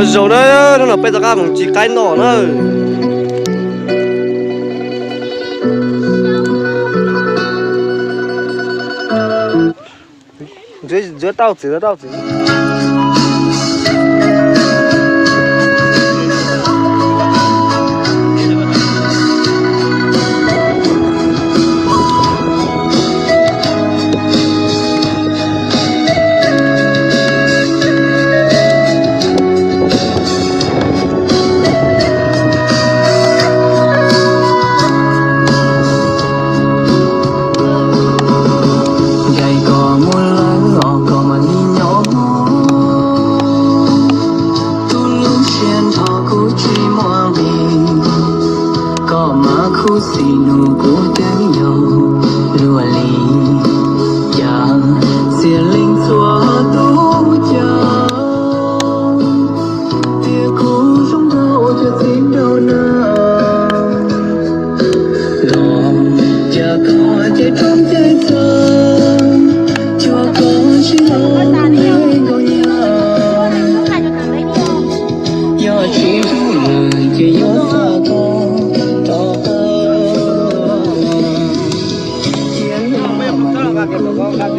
Zoo na, hnub no peb rov qab mus tsis qaib noj na. Ntxuav tau txiv, tau txiv. Ncaim koj mus lawm os, koj mam li nyob. Tus lub siab nrho kuv tsis muaj li, koj mas khuv xim nug kuv twb yog luag li cas, txiav leej txhua tus cav. Tias kuv zoo nraug ua cuag txiv nraug na, los cas koj ces roob ces txawv, cuag koj tsis los nrhiav koj nyiam. Yog tsis zoo lawm ces yuav xa koj rov qab.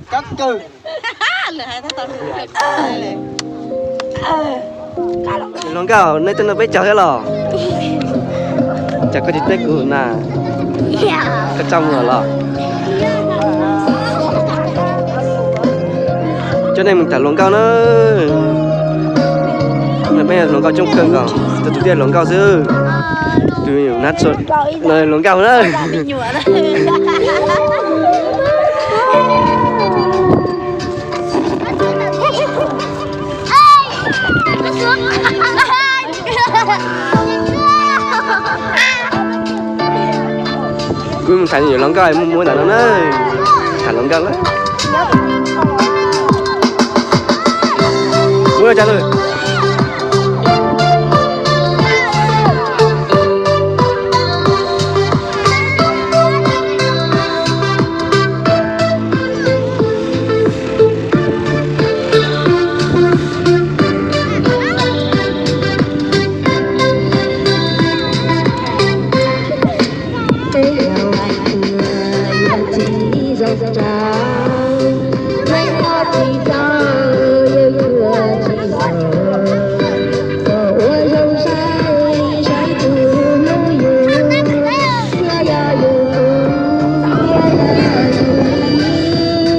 Kab kawg. Hluas nkauj, nej twb nrog peb cog thiab los? Cas koj tsis teb kuv na? Koj tso muag los? Coj nej mus tham hluas nkauj na. Peb hluas nkauj coob kawg nkaus, tus twg thiaj hluas nkauj xwb. Tus nab tso no hluas nkauj na. Kuv mus tham nyuam hluas nkauj, muaj muaj ntawm no na. Tham hluas nkauj na. Muab cas lawm.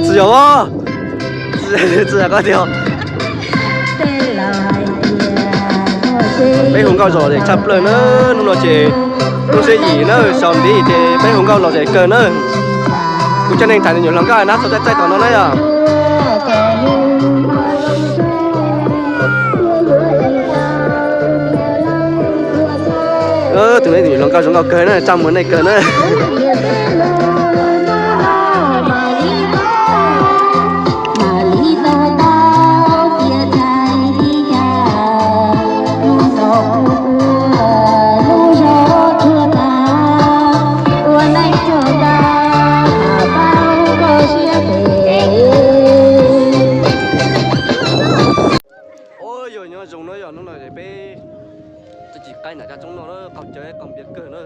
Tsis yog, tsis yog koj tiag. Peb hu nkauj lom zem tshaj plaws na, hnub no ces hnub xiab yim na, xyoo ntiv ces peb hu nkauj lom zem kawg na. Kuv coj nej tham nyuam hluas nkauj nab txog txaij txaij tom no na yom. Tus me nyuam hluas nkauj zoo nkauj kawg na, tsa muag nej kawg na. Ua yog nyob zoo na yog hnub no es peb tsis qaib nram caj tsoob no na, qaug cawv qaug npias kawg na.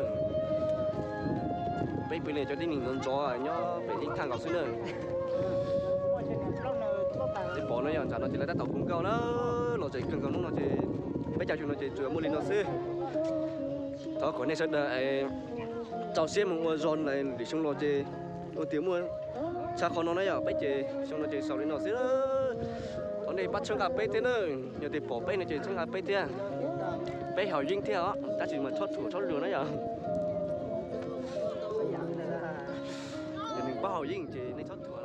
Peb pw li cov tib neeg ntxov ntxov nyob pem ib thaj nkaus xwb na. Nej pom no yog nram no ces lawv tab tom hu nkauj na, lom zem kawg nkaus hnub no ces peb caij tsheb no ces tsuas muaj li no xwb. Thov kom nej sawv daws txaus siab mus ua zog lawm, lwm xyoo los ces ua tias muaj tshaj qhov no na yom. Peb ces xyoo no ces xaus li no xwb. Thov nej pab txhawb nqa peb thiab na, yog tias pom peb no ces txhawb nqa peb thiab. Peb haus yeeb thiab os, tab sis mas txhob thuam txhob luag na yom. Yog nws pab haus yeeb ces nej txhob thuam.